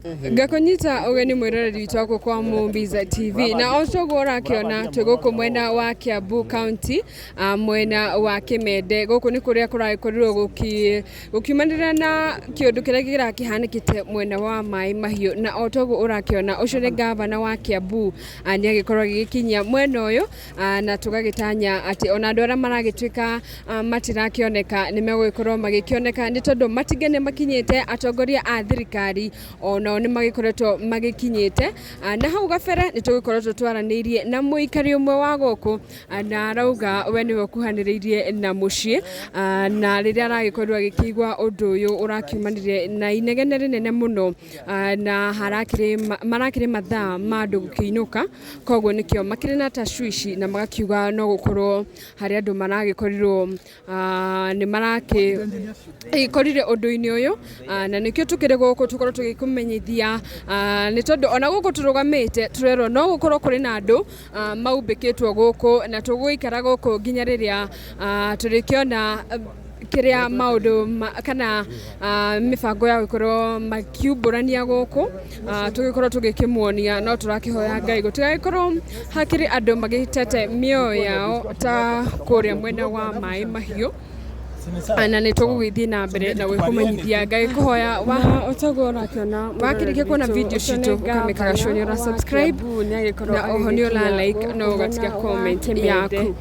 Ngakũnyita ũgeni mwĩroreri witũ wa gũkũ kwa Mumbiza TV na o toguo ũrakĩona twĩ gũkũ mwena wa Kiambu County, mwena wa Kĩmende. Gũkũ nĩ kũrĩa kũragĩkorirwo gũkiumanĩra na kĩũndũ kĩrĩa kĩrakĩhanĩkĩte mwena wa Maĩ Mahiũ, na o toguo ũrakĩona ũcio nĩ ngavana wa Kiambu, nĩ agĩkorwo agĩgĩkinyia mwena ũyũ, na tũgagĩtanya atĩ ona andũ arĩa maragĩtuĩka matirakĩoneka nĩ megũgĩkorwo magĩkĩoneka, nĩ tondũ matinga nĩ makinyĩte, atongoria a thirikari onao nĩ magĩkoretwo magĩkinyĩte. Na hau gabere nĩ tũgĩkoretwo twaranĩirie na mũikari ũmwe wa gũkũ, na arauga we nĩwe ũkuhanĩrĩirie na mũciĩ, na rĩrĩa aragĩkorirwo agĩkĩigua ũndũ ũyũ ũrakiumanire na inegene rĩnene mũno, na harakĩrĩ marakĩrĩ mathaa ma andũ gũkĩinũka, koguo nĩkĩo makĩrĩ na tashwishi na magakiuga no gũkorwo harĩ andũ maragĩkorirwo nĩ marakĩkorire ũndũ-inĩ ũyũ, na nĩkĩo tũkĩrĩ gũkũ tũkorwo tũgĩkũmenyithia, nĩ tondũ ona gũkũ tũrũgamĩte tũrerwo no gũkorwo kũrĩ na andũ maumbĩkĩtwo gũkũ, na tũgũikara gũkũ nginya rĩrĩa tũrĩkĩona kĩrĩa maũndũ kana mĩbango ya gũkorwo makiumbũrania gũkũ, tũgĩkorwo tũgĩkĩmuonia. No tũrakĩhoya Ngai gũtigagĩkorwo hakĩrĩ andũ magĩtete mĩoyo yao ta kũrĩa mwena wa Maĩ Mahiũ, na nĩ tũgũgĩthiĩ na mbere na gũkũmenyithia. Ngagĩkũhoya wakĩrĩkia kuona video citũ ũkamĩkaga sure nĩ ũra subscribe, na oho nĩ ũra like na ũgatiga comment yaku.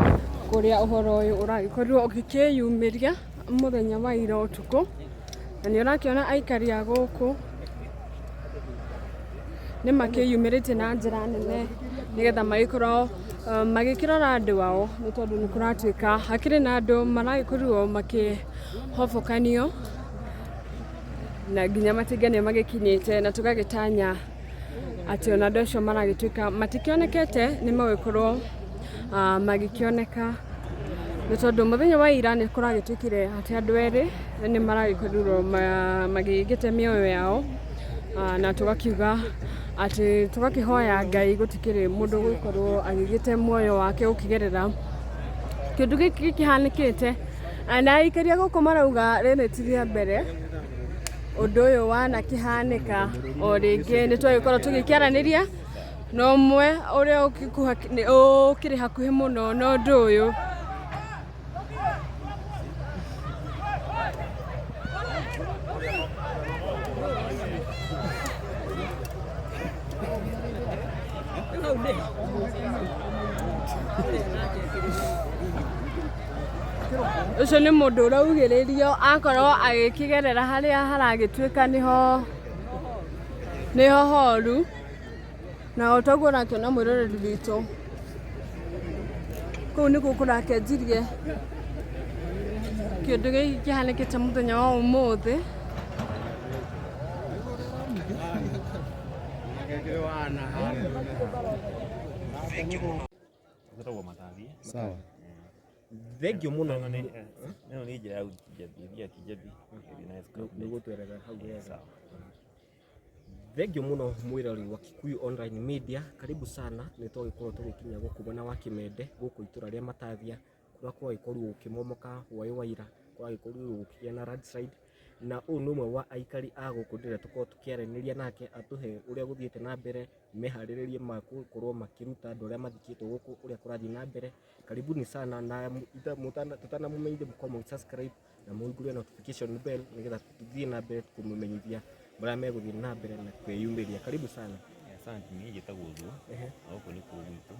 Kũrĩa ũhoro ũyũ ũragĩkorirwo ũgĩkĩyumĩria mũthenya wa ira ũtukũ, na nĩ ũrakĩona aikari a gũkũ nĩ makĩyumĩrĩtie na njĩra nene nĩgetha magĩkorwo magĩkĩrora andũ ao, nĩ tondũ nĩ kũratuĩka hakĩrĩ na andũ maragĩkorirwo makĩhobokanio na nginya matinga nĩ magĩkinyĩte, na tũgagĩtanya atĩ ona andũ acio maragĩtuĩka matikĩonekete nĩ magũgĩkorwo magĩkĩoneka, nĩ tondũ mũthenya wa ira nĩ kũragĩtuĩkire atĩ andũ erĩ nĩ maragĩkorirwo magĩgĩte mĩoyo yao, na tũgakiuga atĩ tũgakĩhoya Ngai gũtikĩrĩ mũndũ ũgũkorwo agĩgĩte muoyo wake gũkĩgerera kĩũndũ gĩkĩ gĩkĩhanĩkĩte. Na aikari a gũkũ marauga rĩrĩ ti rĩa mbere ũndũ ũyũ wanakĩhanĩka. O rĩngĩ nĩ twagĩkorwo tũgĩkĩaranĩria na ũmwe ũrĩa ũkĩrĩ hakuhĩ mũno na ũndũ ũyũ. Ũcio nĩ mũndũ ũraugĩrĩrio akorwo agĩkĩgerera harĩa haragĩtuĩka nĩho nĩho horu, na o taguo ũrakĩona mwĩroreri witũ, kũu nĩkuo kũrakĩanjirie kĩũndũ gĩkĩ kĩhanĩkĩte mũthenya wa ũmũthĩ. Sawa. Thengiũ mũno. Ĩno nĩ njĩra ya gũthiĩ Kijabi, ĩthiaga Kijabi, ĩgathiĩ na escort. Nĩ ũgũtwerera hau wega. Sawa. Thengiũ mũno mwĩrori wa Kikuyu Online Media, karibu sana. Nĩ twagĩkorwo tũgĩkinya gũkũ mwena wa Kĩmende, gũkũ itũra rĩa Matathia, kũrĩa kwagĩkorirwo gũkĩmomoka hwaĩ wa ira, kũragĩkorirwo gũkĩgĩa na landslide, na ũyũ nĩ ũmwe wa aikari a gũkũ ndĩrenda tũkorwo tũkĩaranĩria nake atũhe ũrĩa gũthiĩte na mbere, meharĩrĩria ma gũkorwo makĩruta andũ arĩa mathikĩtwo gũkũ ũrĩa kũrathiĩ na mbere. Karibuni sana na tũtanamũmenyithia mũkorwo mũgĩ subscribe na mũhingũre notification bell nĩgetha tũthiĩ na mbere kũmũmenyithia marĩa megũthiĩ na mbere na kwĩyumĩria. Karibu sana. Asante, niĩ njĩtagwo Thuo, na gũkũ nĩkuo gwitũ.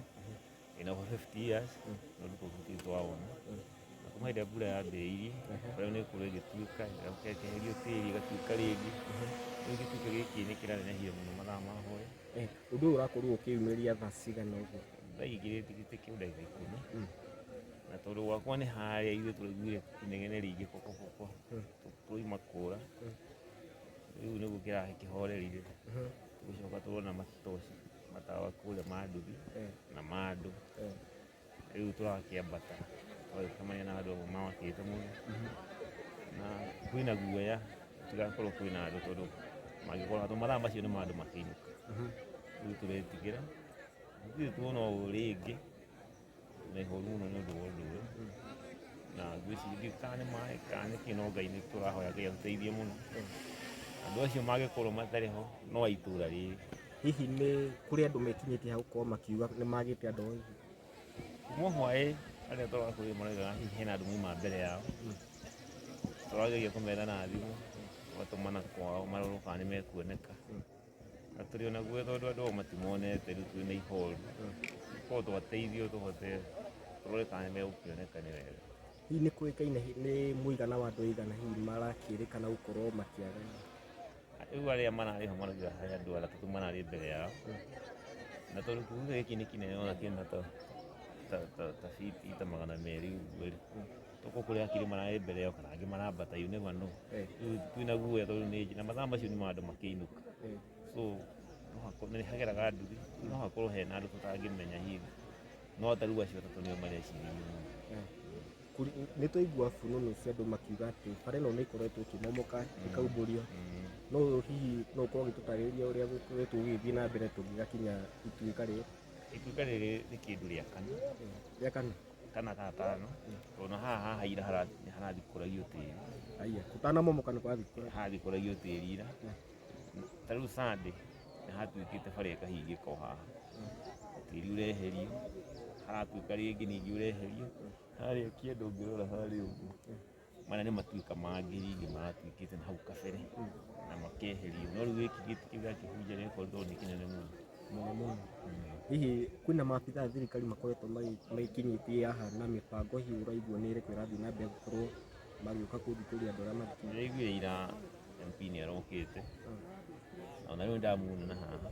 Ndĩna over 50 years, no ndukũ gũtirĩ twawona. Na kuma hĩndĩ ĩrĩa mbura yambĩrĩirie, mbura nĩ ĩgũkorwo ĩgĩtuĩka, ĩgacoka ĩkeherio tĩri ĩgatuĩka rĩngĩ. Rĩu gĩtuĩka gĩkĩ nĩ kĩranenehire mũno mathaa ma hwaĩ. Ũndũ ũyũ ũrakorirwo ũkĩyumĩria thaa cigana ũguo? Thaa igĩrĩ ndigĩte kĩndũ ndagĩka ikũmi. Na tondũ gwakwa nĩ harĩa ithuĩ tũraiguire inegene rĩingĩ kokokoko, tũrauma kũra. Rĩu nĩguo kĩrakĩhorerire. Tũgĩcoka tũrona matoci matawa kũrĩa ma nduthi na ma andũ. Rĩu tũrakĩambata tũgagĩcemania na andũ amwe mamakĩte mũno, na kwĩna guoya gũtigakorwo kwĩna andũ tondũ mangĩkorwo tondũ mathaa macio nĩ ma andũ makĩinũka. Rĩu tũretigĩra, gũtirĩ tuona ũũ rĩngĩ, na ihoru mũno nĩ ũndũ wa ũndũ ũyũ, na ngwĩciria ndiũĩ kana nĩ maĩ kana nĩ kĩ no Ngai nĩ tũrahoya Ngai atũteithie mũno. Andũ acio mangĩkorwo matarĩ ho no a itũra rĩrĩ. Hihi nĩ kũrĩ andũ mekinyĩtie hau gũkorwo makiuga nĩ magĩte andũ ao hihi? Kuma hwaĩ arĩa tũrakorire maraugaga hihi hena andũ mauma mbere yao. Tũrageria kũmetha na thimũ, tũgatũmana kwao marorwo kana nĩ mekuoneka. Na tũrĩ ona guoya tondũ andũ ao matimonete rĩu twĩna ihoru. Korwo twateithio tũhote tũrore kana nĩ megũkĩoneka nĩ wega. Hihi nĩ kũĩkaine nĩ mũigana wa andũ aigana hihi marakĩrĩkana gũkorwo makĩaga? Rĩu arĩa mararĩ ho marauga harĩ andũ atatũ mararĩ mbere yao. Na tondũ kĩhuho gĩkĩ nĩ kĩnene ona kĩna ta fiti ta 200 ũguo rĩ, tokorwo kũrĩ akiri mararĩ mbere yao kana angĩ marambata, you never know. Rĩu twĩna guoya tondũ nĩ na mathaa macio nĩ ma andũ makĩinũka. So nĩ hageraga nduthi, no hakorwo hena andũ tũtangĩmenya hihi. No ta rĩu acio atatũ nĩo marecirĩrio mũno. Nĩ twaigua fununu cia andũ makiuga atĩ bara ĩno nĩ ĩkoretwo ĩkĩmomoka ĩkaumbũrio. No hihi no ũkorwo ũgĩtũtarĩria ũrĩa gũkoretwo gũgĩthiĩ na mbere tũngĩgakinya ituĩka rĩrĩ? Ituĩka rĩrĩ nĩ kĩndũ rĩa kana. Rĩa kana? Kana ka tano. Tondũ haha haha ira nĩ harathikũragio tĩri. Aya, gũtanamomoka nĩ kũrathikũragio? Harathikũragio tĩri ira. Ta rĩu Sunday nĩ hatuĩkĩte bara ĩkahingĩka o haha. Tĩri ũreherio, haratuĩka rĩngĩ ningĩ ũreherio. Harĩa kĩanda ũngĩrora harĩa ũguo, maya nĩ matuĩka mangĩ rĩngĩ maratuĩkĩte na hau kabere na makeherio. No rĩu gĩkĩ gĩti kĩu gĩakĩhunja gĩakorirwo nĩ kĩnene mũno. Mũno mũno. Hihi kwĩna maabitha a thirikari makoretwo magĩkinyĩtie haha na mĩbango hihi ũraigua nĩ ĩrĩkũ ĩrathiĩ na mbere gũkorwo magĩũka kũthikĩrĩria andũ arĩa mathikĩrĩirie? Ndĩraiguire ira MP nĩ arokĩte, ona rĩu nĩndamuona na haha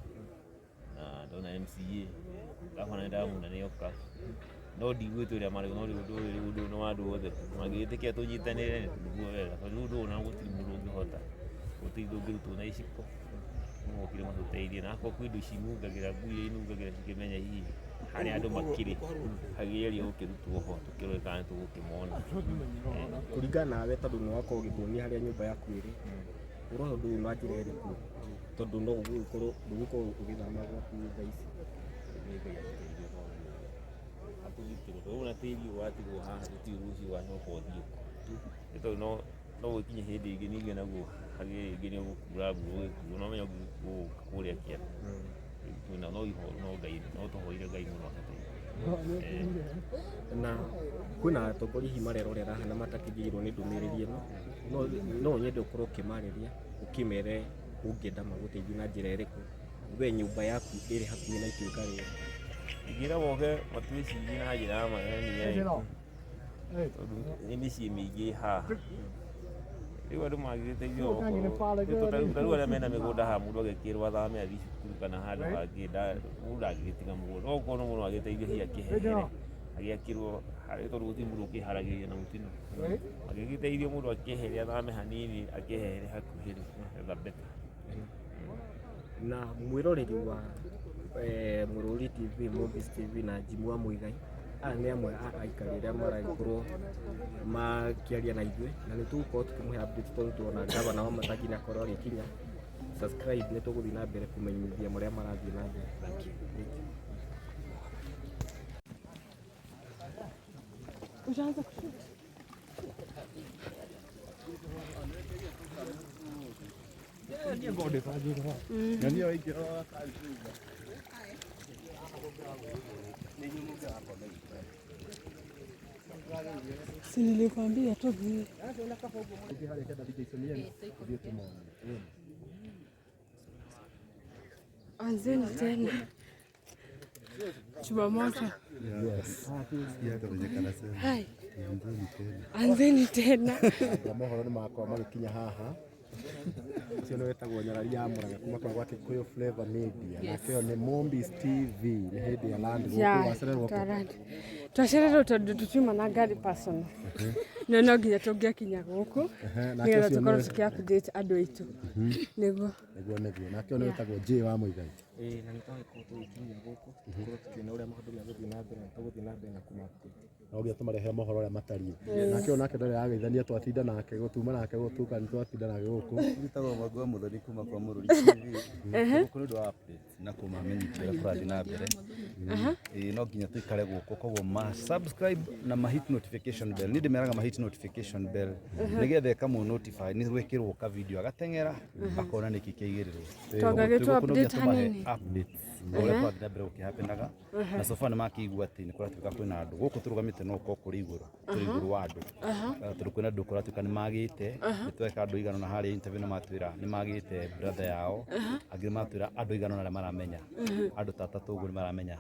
na ndona MCA, gavana nĩndamuona nĩoka, no ndiguĩte ũrĩa marauga, no rĩu ũndũ ũyũ rĩu ũndũ ũyũ nĩ wa andũ othe, mangĩgĩtĩkĩra tũnyitanĩre nĩguo wega, tondũ rĩu ũndũ ũyũ ona gũtirĩ mũndũ ũngĩhota, gũtirĩ indo ũngĩrutwo na iciko, no mokire matũteithie, na akorwo kwĩ indo cinungagĩra, ngui iria inungagĩra cikĩmenya hihi harĩa andũ makĩrĩ, hagerie gũkĩrutwo ho tũkĩrore kana nĩtũgũkĩmona. Kũringana nawe tondũ nĩ wakorwo ũgĩtuonia harĩa nyũmba yaku ĩrĩ, ũrona ũndũ ũyũ na njĩra ĩrĩkũ? Tondũ no ũgũgĩkorwo ndũgũkorwo ũgĩthama gwaku thaa ici. Nĩ Ngai atũteithie tondũ atũgitĩre, tondũ ona tĩri ũyũ watigwo haha tũtiũĩ rũciũ ũgacoka ũthiĩ kũ. Nĩ tondũ no gũkinye hĩndĩ ĩngĩ ningĩ naguo hagĩe rĩngĩ nĩ ũgũkura mbura ũgĩkua, no ũmenye ũgũka kũrĩa kĩanda. Twĩna no ihoru no Ngai, no tũhoire Ngai mũno atũteithie. Na kwĩna atongoria hihi marerorera haha na matakinyĩirwo nĩ ndũmĩrĩri ĩno, no nyende ũkorwo ũkĩmarĩria ũkĩmere ũngĩenda magũteithie na njĩra ĩrĩkũ, we nyũmba yaku ĩrĩ hakuhĩ na ituĩka rĩrĩ. Ingĩra moke matwĩcirie na njĩra ya magegania ĩ, tondũ nĩ mĩciĩ mĩingĩ ĩ haha. Rĩu andũ mangĩgĩteithio okorwo ta rĩu arĩa mena mĩgũnda haha mũndũ agĩkĩrwo athame athiĩ cukuru kana handũ hangĩ mũndũ ndangĩgĩtiga mũgũnda. No okorwo mũndũ agĩteithio hihi akĩhehere agĩakĩrwo harĩa tondũ gũtirĩ mũndũ ũkĩharagĩrĩria na mũtino. Angĩgĩteithio mũndũ akĩehere athame hanini akĩehere hakuhĩ rĩ, the better. Na mwĩroreri wa Mũrũri TV, Mobis TV na Jimmy wa Muigai, aya nĩ amwe a aikari arĩa maragĩkorwo makĩaria na ithuĩ, na nĩ tũgũkorwo tũkĩmũhe update tondũ tuona gavana wa Wamatangi nĩ akorwo agĩkinya. Subscribe nĩ tũgũthiĩ na mbere kũmenyithia marĩa marathiĩ na mbere. Thank you. Ushaanza kushoot? Si nilikwambia tu. Anzeni tena. Chumamoto. Hai. Anzeni tena. Mohoro nĩ makorwo magĩkinya haha. Ũcio nĩ wĩtagwo Nyarari ya Mũrang'a kuma kũrĩa gwa Kikuyu Flavor Media. Nake ĩyo nĩ Mombis TV nĩ hĩndĩ ya land gũkũ wacererwo kũ? Twacererwo tondũ tũtiuma na ngari personal. No no nginya tũngĩakinya gũkũ Nake nĩgetha ũcio tũkorwo nĩ tũkĩ update andũ aitũ. Nĩguo. Nĩguo nĩguo. Nake ũyũ nĩ wĩtagwo J wa Muigai. Ĩĩ na nĩ twagĩkorwo tũgĩkinyia gũkũ tũkorwo tũkĩona ũrĩa maũndũ megũthiĩ na mbere na tũgũthiĩ na mbere na kũma update. No nginya tũmarehere mohoro ũrĩa matariĩ. Nake ũyũ nake ndarĩ arageithania twatinda nake gũtuma nake gũtuka nĩ twatinda nake gũkũ. Njĩtagwo Wangũ wa Mũthoni kuma kwa Mũrũri TV. Gũkũ nĩ ũndũ wa updates na kũmamenyithia ũrĩa kũrathiĩ na mbere. Ĩĩ, no nginya tũikare gũkũ, koguo ma subscribe na ma hit notification bell. Niĩ ndĩmeraga ma hit notification bell nĩgetha ĩkamũ notify nĩ gwĩkĩrwo ka video agateng'era akona nĩkĩ kĩaigĩrĩrwo. Twanga Koguo gĩtũ twĩ gũkũ no nginya update tũmahe hanini. updates ũrĩa kũrathiĩ na mbere gũkĩhapenaga, na so far nĩ makĩigua atĩ nĩ kũratuĩka kwĩna andũ gũkũ tũrũgamĩte, no ũkorwo kũrĩ igũrũ, tũrĩ igũrũ wa andũ. Tondũ kwĩna andũ kũratuĩka nĩ magĩte, nĩ tweka andũ igana na harĩa interview na matwĩra nĩ magĩte brother yao, angĩ nĩ matwĩra andũ igana arĩa maramenya, andũ ta atatũ ũguo nĩ maramenya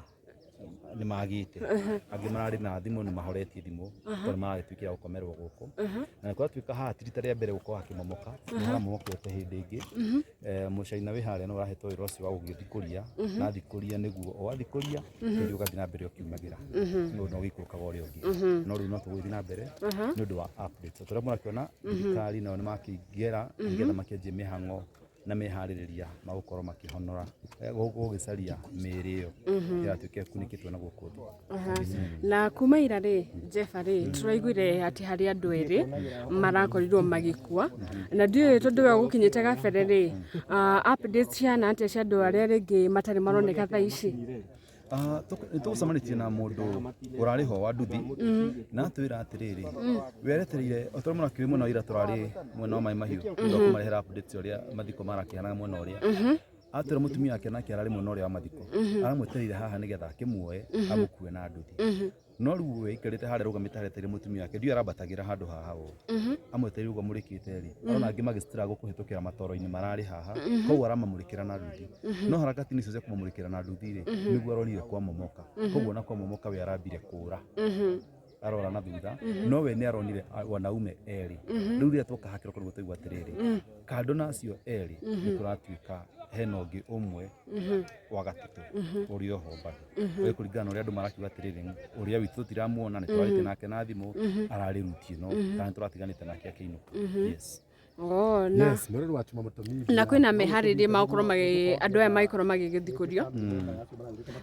nĩ magĩte, angĩ mararĩ na thimũ nĩ mahoretie thimũ tondũ nĩ maragĩtuĩkĩra gũkomerwo gũkũ. Na nĩ kũratuĩka haha ti rita rĩa mbere gũkorwo hakĩmomoka, nĩ haramomokete hĩndĩ ĩngĩ. Mũcaina wĩ harĩa nĩ ũrahetwo wĩra ũcio wa gũgĩthikũria na thikũria, nĩguo o wathikũria hĩndĩ ũgathiĩ na mbere ũkiumagĩra no no gĩikũrũkaga ũrĩa ũngĩ, no rĩu no tũgũgĩthiĩ na mbere nĩ ũndũ wa updates. O ta ũrĩa mũrakĩona, thirikari nao nĩ makĩingĩra nĩgetha makĩanjie mĩhang'o na meharĩrĩria ma gũkorwo makĩhonora gũgĩcaria mĩĩrĩ ĩyo ĩratuĩka ĩkunĩkĩtwo na gũkũ thĩ. Na kuma ira rĩ, Jeff rĩ, tũraiguire atĩ harĩ andũ erĩ marakorirwo magĩkua, na ndiũĩ tondũ we gũkinyĩte gabere rĩ, updates cihana atĩa cia andũ arĩa rĩngĩ matarĩ maroneka thaa ici? Nĩ tũgũcemanĩtie na mũndũ ũrarĩ ho wa nduthi na atwĩra atĩrĩrĩ, we aretereire o ta ũrĩa mũrakĩũĩ mwena wa ira tũrarĩ mwena wa Maĩ Mahiũ nĩ ũndũ wa kũmarehera updates ũrĩa mathiko marakĩhanaga mwena ũrĩa. Atwĩra mũtumia wake nake ararĩ mwena ũrĩa wa mathiko, aramwetereire haha nĩgetha akĩmuoe amũkue na nduthi, no rĩu we aikarĩte harĩa arũgamĩte harĩa etereire mũtumia wake, ndiũĩ arambatagĩra handũ haha ũũ amwetereire ũguo amũrĩkĩte rĩ, arona angĩ magĩ-struggle kũhĩtũkĩra matoro-inĩ mararĩ haha, koguo aramamũrĩkĩra na nduthi, no harakati-inĩ icio cia kũmamũrĩkĩra na nduthi rĩ, nĩguo aronire kwamomoka. Koguo na kwamomoka we arambire kũra, arora na thutha, no we nĩ aronire wanaume erĩ. Rĩu rĩrĩa twoka haha kĩroko nĩguo twaigua atĩrĩrĩ, kando na acio erĩ nĩ kũratuĩka hena ũngĩ ũmwe wa gatatũ ũrĩ oho bado, we kũringana na ũrĩa andũ marakiuga atĩrĩrĩ, ũrĩa witũ tũtiramuona, nĩ twarĩtie nake na thimũ, ararĩ ruti ĩno kana nĩ tũratiganĩte nake akĩinũka, yes. Oh, na Yes, mwĩrori wa Chuma Moto Media. Na kwĩna meharĩria magũkorwo magĩ andũ aya magĩkorwo magĩgĩthikũrio?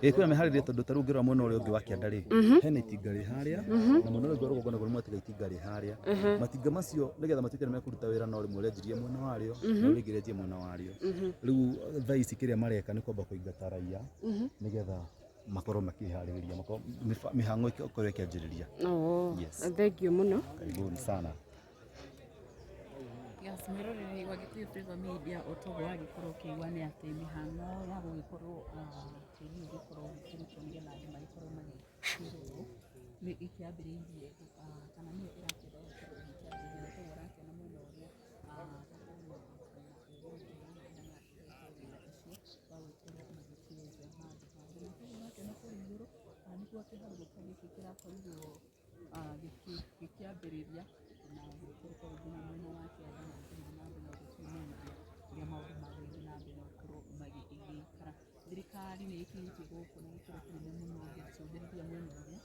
Ĩ, kwĩna meharĩria, tondũ ta rĩu ũngĩrora mwena ũrĩa ũngĩ wa kĩanda rĩ, hena itinga rĩ harĩa, na mwena ũrĩa ũngĩ wa rũgongo naguo nĩ mwatiga itinga rĩ harĩa. Matinga macio nĩgetha matuĩke nĩ mekũruta wĩra, no rĩmwe rĩanjirie mwena warĩo na rĩngĩ rĩanjie mwena warĩo. Rĩu thaa ici kĩrĩa mareka nĩ kwamba kũingata raia nĩgetha makorwo makĩharĩrĩria, makorwo mĩhang'o ĩkorwo ĩkĩanjĩrĩria. Oh, Yes. Thank you mũno. Karibuni sana. Yes, mwĩroreri wa Gĩkũyũ Flavour Media, o toguo wagĩkorwo ũkĩigua nĩ atĩ mĩhang'o ya gũgĩkorwo tĩri ũgĩkorwo ũgĩkĩrutwo nĩgetha andũ magĩkorwo magĩkĩrwo nĩ ĩkĩambĩrĩirie kana nĩyo ĩrakĩenda gũkorwo ĩgĩkĩambĩrĩria. Na toguo ũrakĩona mwena ũrĩa gabana na erĩ ũngĩ arĩa mahetwo wĩra ũcio wa gũgĩkorwo magĩkĩenja handũ hangĩ. Na toguo ũrakĩona kũrĩa igũrũ nĩkuo kĩharũrũka gĩkĩ kĩrakorirwo gĩkĩambĩrĩria na gũgĩikũrũka nginya mwena wa kĩanda na gũthiĩ na mbere na gũkiumania ũrĩa maũndũ magũgĩthiĩ na mbere na gũkorwo magĩikara. Thirikari nĩ ĩkinyĩtie gũkũ na gĩkĩro kĩnene mũno gĩacũthĩrĩria mwena ũrĩa.